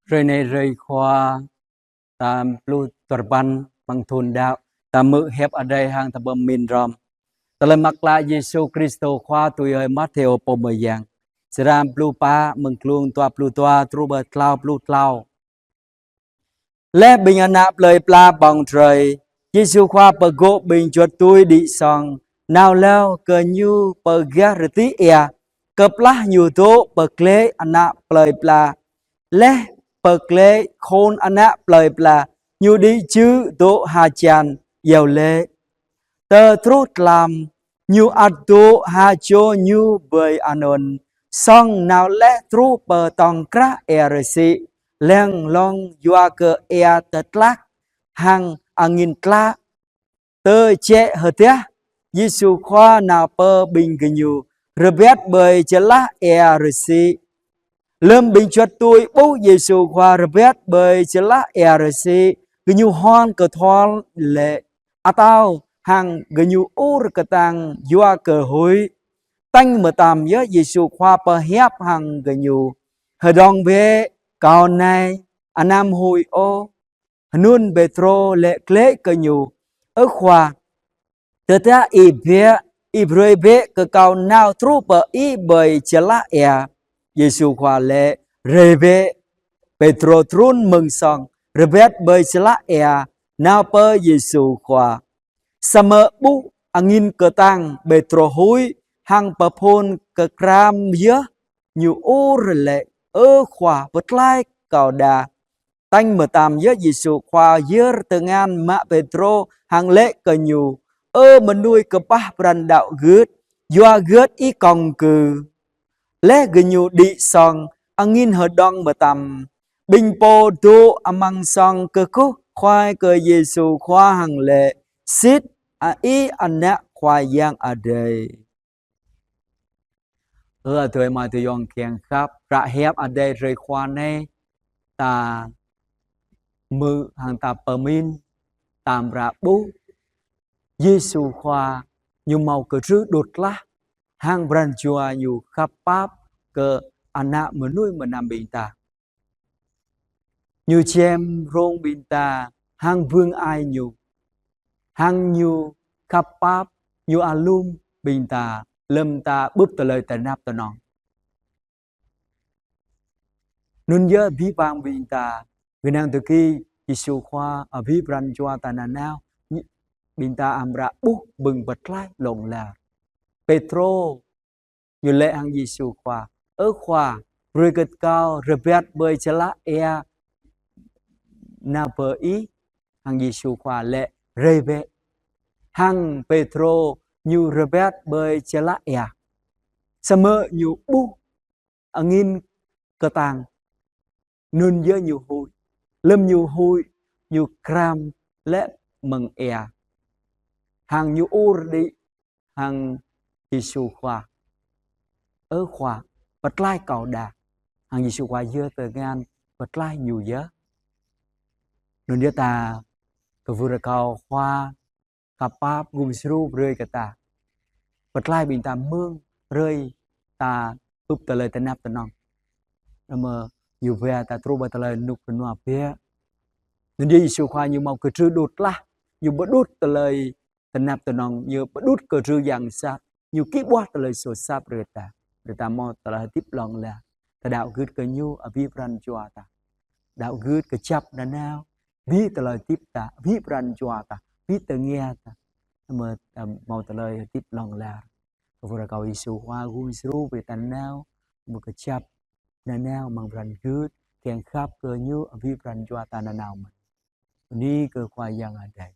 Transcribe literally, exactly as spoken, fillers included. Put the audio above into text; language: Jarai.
Hrơi anai hrơi Khua, tal pluh duapăn amăng thun đăo, ta hmư̆ Hiăp Adai hăng ta pơmĭn hrŏm. Tơlơi Mơak Klă Yêsu Krist Khua tui ơi Mattheo pô mơyang. Črăn pluh pă, mơ̆ng klŭng dua pluh dua truh pơ klâo pluh klâo. Laih ƀing ană plơi pla ƀơ̆ng drơi, Yêsu Khua pơgô̆ ƀing juăt tui đĭ sŏng, nao hlâo kơ Ñu pơ gah rơtih ia, kơplah Ñu dô̆ pơglaĭ ană plơi pla. Laih pơglaĭ khul ană plơi pla, Ñu đĭ čư̆ dô̆ hơjăn, iâu laĭ: Tơl truh tlam, Ñu ăt dô̆ ha čô Ñu ƀơi anŭn. Sŏng nao laih truh pơ tŏng krah ia rơsĭ, leng lŏng yua kơ ia tơtlak hăng angin tlă. Tơl jĕ hơdah, Yêsu Khua nao pơ ƀing gơñu, rơbat ƀơi čơlah ia rơsĭ. Lơ̆m ƀing juăt tui ƀuh Yêsu Khua rơbat ƀơi čơlah ia rơsĭ, gơñu hon kơthol laĭ: Atâo! Hăng gơñu ur kơtang yua kơ huĭ. Tañ mơtam yơh Yêsu Khua pơhiăp hăng gơñu: Hơđong bĕ, Kâo anai, anăm huĭ ôh. Hơnŭn Pêtrô laĭ glaĭ kơ Ñu: Ơ Khua, tơdah Ih biă, Ih brơi bĕ kơ kâo nao truh pơ Ih ƀơi čơlah ia. Yêsu Khua laĭ: Rai bĕ. Pêtrô trŭn mơ̆ng sŏng, rơbat ƀơi čơlah ia, nao pơ Yêsu Khua. Samơ̆ ƀuh angin kơtang, Pêtrô huĭ hăng pơphŭn kơkram yơh, ñu ur laĭ: Ơ Khua, pơtlaih kâo đa. Tañ mơtam yơh Yêsu Khua yơr tơngan mă Pêtrô hăng laĭ kơ ñu: Ơ mơnuih kơƀah pran đăo gưt, yua hơget ih kŏng kư? Laih gơñu đĭ sŏng, angin hơđong mơtam. Ƀing pô dô̆ amăng sŏng kơkuh kơkuai kơ Yêsu Khua hăng laĭ: Sĭt, Ih Ană Khua Yang Adai. Ơ adơi amai ayŏng kiăng khăp, hră Hiăp Adai hrơi Khua anai, ta hmư̆ hăng ta pơmĭn, ta amra ƀuh Yêsu Khua Ñu hmâo kơtrưh đut lah, hăng pran jua Ñu khăp pap kơ ană mơnuih mơnam ƀing ta. Ñu čem rông ƀing ta hăng bưng ai Ñu, hăng Ñu khăp pap, Ñu alum ƀing ta lơ̆m ta bưp tơlơi tơnap tơnong. Anŭn yơh abih bang ƀing ta, gơnang tơki Yêsu Khua abih pran jua ta nanao, ƀing ta amra ƀuh bưng pơtlaih hlŏng lar. Pêtrô ñu laĭ hăng Yêsu Khua: Ơ Khua, brơi kơ kâo rơbat ƀơi čơlah ia nao pơ Ih. Hăng Yêsu Khua laĭ: Rai bĕ. Hăng Pêtrô ñu rơbat ƀơi čơlah ia. Samơ̆ ñu ƀuh angin kơtang, anŭn yơh ñu huĭ. Lơ̆m ñu huĭ, ñu kram laih mơ̆ng ia. Hăng ñu ur đĭ hăng Yêsu Khua: Ơ Khua, pơtlaih kâo đa. Hăng Yêsu Khua yơr tơngan pơtlaih ñu yơh. Anŭn yơh ta kwưh rơkâo Khua khăp pap gum djru brơi kơ ta, pơtlaih ƀing ta mơ̆ng hrơi ta bưp tơlơi tơnap tơnong. Anŭn mơ̆ ñu ba ta truh pơ tơlơi rơnŭk rơnua biă. Anŭn yơh Yêsu Khua Ñu hmâo kơtrưh đut lah, Ñu pơđut tơlơi tơnap tơnong, Ñu pơđut kơtrưh yang sat, Ñu kĭ ƀuah tơlơi soh sat brơi ta, brơi ta hmâo tơlơi hơdip hlŏng lar. Ta đăo gưt kơ Ñu abih pran jua ta. Đăo gưt kơjăp nanao abih tơlơi hơdip ta, abih pran jua ta, abih tơngia ta, mơ̆ ta hmâo tơlơi hơdip hlŏng lar. Kwưh rơkâo Yêsu Khua gum djru brơi ta nanao, mơ̆ kơjăp nanao amăng pran gưt, kiăng khăp kơ Ñu abih pran jua ta nanao mơ̆n. Bơni kơ Khua Yang Adai.